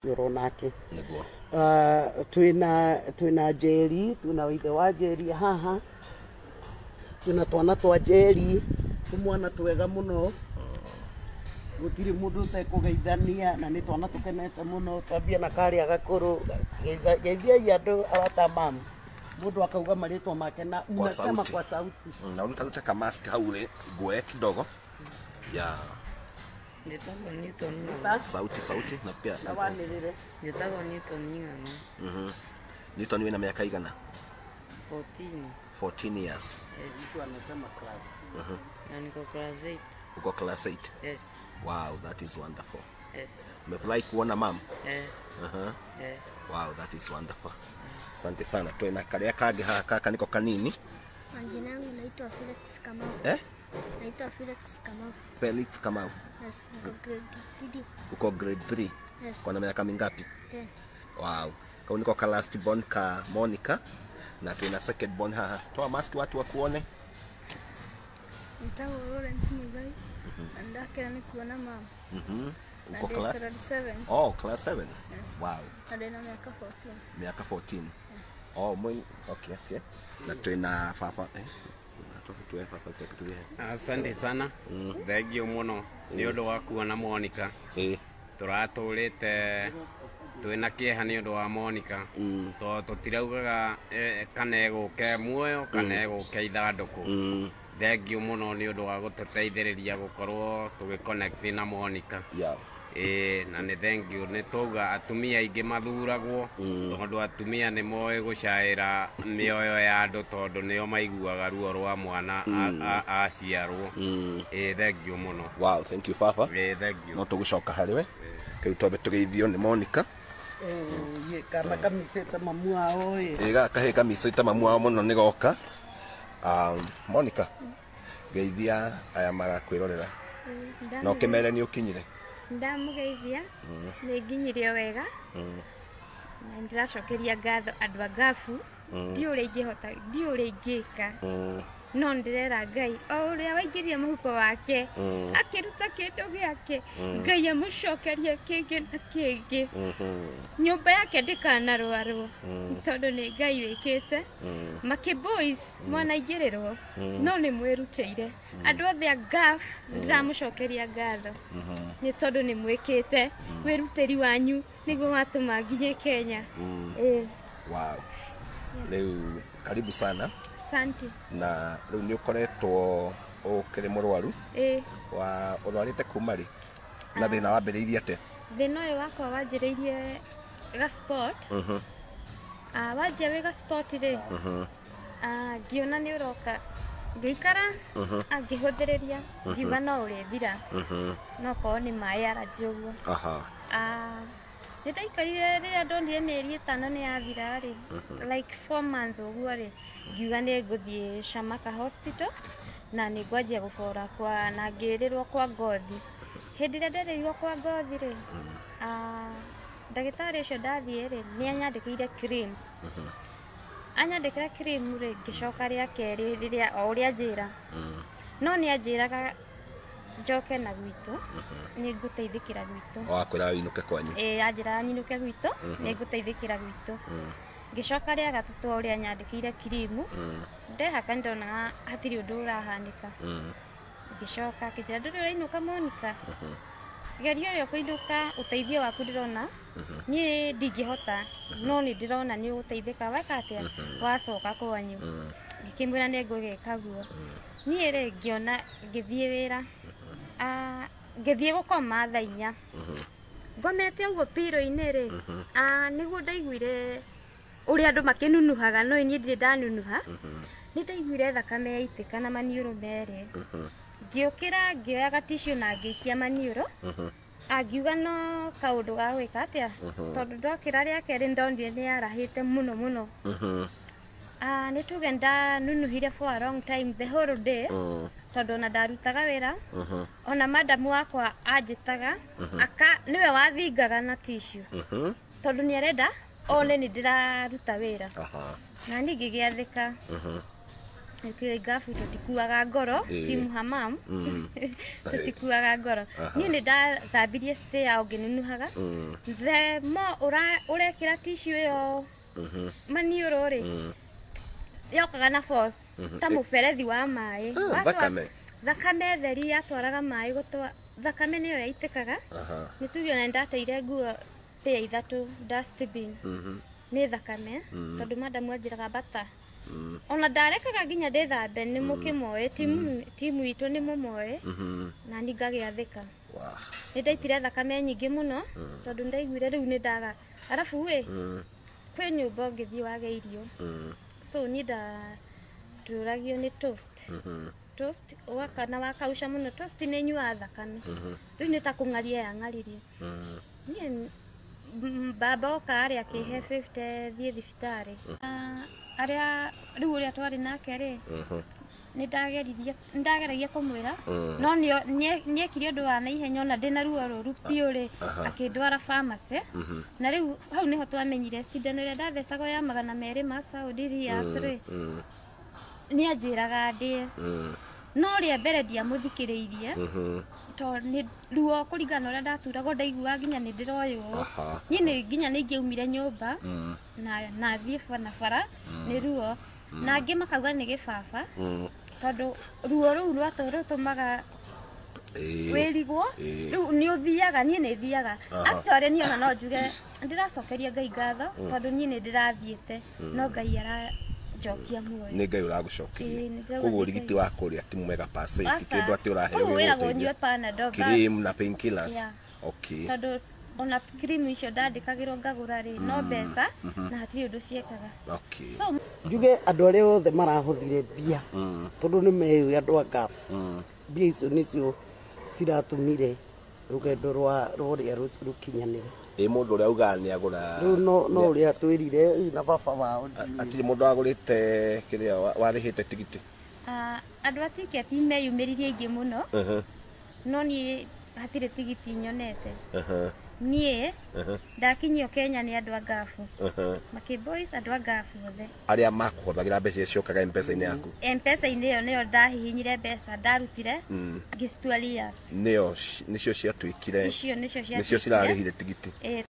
Ũronake. Nĩguo. Twĩna Njeri, twĩna ithe wa Njeri haha, twĩna twana twa Njeri, tũmwana twega mũno, gũtirĩ mũndũ ũtekũgeithania, na nĩ twana tũkenete mũno. Twambie na karĩa gakũrũ. Geithiai andũ, arata mamu. Mũndũ akauga marĩtwa make na Kwa unasema sauti. Kwa sauti. Na urutarute ka mask hau rĩ nguoe kidogo ya. Njĩtagwo Newton Ng'ang'a. Sauti, sauti na pia. Na wanĩrĩre. Njĩtagwo Newton Ng'ang'a. Newton, wĩna mĩaka igana? 14. 14 years. Yes. Mtu anasema class. Na niko class 8. Uko class 8? Yes. Wow, that is wonderful. Yes. Umefurahi kuona mam? Eh. Eh. Wow, that is wonderful. Asante sana. Twena karĩa kangĩ haha, kaka niko kanini. Majina yangu naitwa Felix Kamau. Eh? Naitwa Felix Kamau. Felix Kamau. Yes, niko grade 3. Uko grade 3? Yes. Kona miaka mingapi? 10. Wow. Kau niko ka last born ka Monica na twina second born haha. Toa mask watu wakuone. Nitagwo Lawrence Muigai. Na ndakena nĩ kuona mama. Na Uko ndĩ class? standard 7. Oh, class 7. Wow. Na ndĩna mĩaka 14. Miaka 14. Oh, mwe okay. Na twina baba, eh? Tuwe baba zetu. Asante sana, thengiũ mũno nĩ ũndũ wa kuona Monica. Tũratũrĩte twĩna kĩeha nĩ ũndũ wa Monica, tondũ tũtiraugaga kana egũke muoyo kana egũke ithandũkũ. Thengiũ mũno nĩ ũndũ wa gũtũteithĩrĩria gũkorwo tũgĩconnect na Monica. Ĩĩ, na nĩ thengiũ nĩ twauga atumia aingĩ mathuragwo tondũ atumia nĩ moĩ gũcaĩra mĩoyo ya andũ, tondũ nĩo maiguaga ruo rwa mwana aciarwo. Ĩĩ, thengiũ mũno. Wow, thank you, baba. Ĩĩ, thengiũ. No tũgũcoka harĩ we. Kĩu twambe tũgeithio nĩ Monica. Ye, kana kamicĩte mamu wao ĩ. Ĩ, gaka kahĩ kamicĩte mamu wao mũno nĩ goka. Monica, geithia aya marakwĩrorera na ũkĩmere nĩ ũkinyire. Ndamũgeithia, nĩ nginyirio wega na ndĩracokeria ngatho andũ a Ngabu. Ndiũ ũrĩa ingĩhota, ndiũ ũrĩa ingĩka, no ndĩrera Ngai o ũrĩa waingĩrire mũhuko wake akĩruta kĩndũ gĩake, Ngai amũcokerie kĩngĩ na kĩngĩ, nyũmba yake ndĩkanarwarwo, tondũ nĩ Ngai wĩkĩte. Makĩ boys mwanaingĩrĩrwo, no nĩ mwĩrutĩire. Andũ othe a Gaf, ndĩramũcokeria ngatho nĩ tondũ nĩ mwĩkĩte wĩrutĩri wanyu nĩguo watũma nginye Kenya. Ĩĩ. Wow. Rĩu karibu sana. Asante. Na rĩu nĩ ũkoretwo ũkĩrĩ mũrwaru? Ĩĩ. Wa ũrwarĩte kuma rĩ, na thĩna wambĩrĩirie atĩa? Thĩna ũyũ wakwa wanjĩrĩirie ga sport. Wanjia wĩ ga sport rĩ, ngĩona nĩ ũroka, ngĩikara, ngĩhũthĩrĩria, ngiuga no ũrĩthira, no korwo nĩ maĩ aranjĩ ũguo. Nĩ ndaikarire, rĩrĩa ndonire mĩeri 5 nĩ yathira rĩ, like 4 months ũguo rĩ, ngiuga nĩ ngũthiĩ Shamaka Hospital na nĩ ngwanjia gũbora kwa, na ngĩrĩrwo kwa ngothi. Hĩndĩ ĩrĩa nderĩirwo kwa ngothi rĩ, ndagĩtarĩ ũcio ndathiĩ rĩ, nĩ anyandĩkĩire cream. Anyandĩkĩra cream rĩ, ngĩcoka rĩa kerĩ rĩrĩa o ũrĩa anjĩra, no nĩ anjĩraga njoke na gwitũ, nĩ ngũteithĩkĩra gwitũ. O akwĩra wĩinũke kwanyu? Ĩĩ, anjĩraga nyinũke gwitũ, nĩ ngũteithĩkĩra gwitũ. Ngĩcoka rĩa gatatũ, o ũrĩa anyandĩkĩire kirimu ndehaka, nĩndonaga hatirĩ ũndũ ũrahanĩka. Ngĩcoka akĩnjĩra, "Ndũrĩ ũrainũka, Monica, geria ũrĩa ũkũinũka, ũteithio waku ndĩrona niĩ ndingĩhota, no nĩ ndĩrona nĩ ũgũteithĩka weka atĩa wacoka kwanyu." Ngĩkĩmwĩra nĩ ngũgĩka guo. Niĩ rĩ, ngĩona ngĩthiĩ wĩra. Ngĩthiĩ gũkoma thaa 4, ngomete ũguo piro-inĩ rĩ, nĩguo ndaiguire ũrĩa andũ makĩnunuhaga, no niĩ ndirĩ ndanunuha. Nĩ ndaiguire thakame yaitĩka na maniũrũ merĩ. Ngĩũkĩra, ngĩoya gaticiũ na ngĩikia maniũrũ, angiuga no kaũndũ ga gwĩka atĩa, tondũ ndokĩra rĩa kerĩ ndonire nĩ yarahĩte mũno mũno. Nĩ tuge ndanunuhire for a long time, the whole day, tondũ ona ndarutaga wĩra, ona madamu wakwa anjĩtaga aka, nĩwe wathingaga na tissue, tondũ nĩ arenda one nĩ ndĩraruta wĩra. Na niĩ ngĩgĩathĩka. Nĩkĩo ngabu tũtikuaga ngoro, timu Hamam tũtikuaga ngoro. Niĩ nĩ ndathambirie stair o ngĩnunuhaga. The more ũrekĩra tissue ĩyo maniũrũ rĩ, yokaga na force ta mũberethi wa maĩ. Thakame. Thakame theri yatwaraga maĩ gũtwa thakame nĩyo yaitĩkaga. Nĩ tuge ona nĩndateire nguo pĩa 3 dustbin nĩ thakame, tondũ madamu anjĩraga bata. Ona ndarekaga nginya ndĩthambe nĩ mũkĩmoĩ, timu itũ nĩ mũmoĩ, na niĩ ngagĩathĩka. Nĩ ndaitire thakame nyingĩ mũno tondũ ndaiguire rĩu nĩ ndaga. Arabu ĩ, kwĩ nyũmba ũngĩthiĩ wage irio. So niĩ ndatũragio nĩ toast. Toast ũgakana wakausha mũno, toast nĩ ĩnyuaga thakame. Rĩu nĩ ta kũng'aria yang'aririe. Niĩ baba oka arĩa akĩhe 50 thiĩ thibitarĩ. Arĩa rĩu ũrĩa twarĩ nake rĩ, nĩndageragia kũmwĩra, no nĩekire ũndũ wa naihenya ona ndĩna ruo rũru biũ rĩ, akĩndwara pharmacy. Na rĩu hau nĩho twamenyire cindano ĩrĩa ndathecagwo ya 200 ma Saudi riyals rĩ, nĩanjĩraga ndĩe. No rĩa mbere ndiamũthikĩrĩirie, tondũ nĩ ruo kũringana na ũrĩa ndaturagwo ndaiguaga nginya nĩ ndĩroywo. Niĩ nĩ nginya nĩ ingĩaumire nyũmba na thiĩ na bara nĩ ruo. Na angĩ makauga nĩ gĩbaba, tondũ ruo rũu rũtũmaga wĩrigwo. Rĩu nĩ ũthiaga, niĩ nĩ thiaga. Actually niĩ ona no njuge ndĩracokeria Ngai ngatho, tondũ niĩ nĩ ndĩrathiĩte, no Ngai aranjokia muoyo. Nĩ Ngai ũragũcokeria. Koguo ũrigiti wa kũrĩa ti mwega per se, ti kĩndũ atĩ ũraheo gĩgũteithia. Wĩragwo ũnyue Panadol. Cream na painkillers. Okay. Tondũ ona cream icio ndandĩkagĩrwo ngagũra rĩ, no mbeca na hatirĩ ũndũ ciekaga. Okay. Njuge andũ arĩa othe marahũthire mbia, tondũ nĩ meũĩ andũ a Gulf. Mbia icio nĩcio ciratũmire rũgendo rwa rũrĩa rũkinyanĩre. Ĩ mũndũ ũrĩa augaga nĩ agũra. Rĩu no ũrĩa twĩrire na baba wao. Hatirĩ mũndũ wagũrĩte kĩrĩa warĩhĩte tigiti. Andũ a tiketi meyumĩririe aingĩ mũno. No niĩ hatirĩ tigiti nyonete. Niĩ ndakinyio Kenya nĩ andũ a Gulf. Makĩ boys andũ a Gulf othe. Arĩa makũhũthagĩra mbeca icio ciokaga M-Pesa-inĩ yaku. M-Pesa-inĩ ĩyo nĩyo ndahihinyire mbeca ndarutire ngĩcitua riyals. Nĩyo nĩcio ciatuĩkire. Icio nĩcio Nĩcio cirarĩhire tigiti.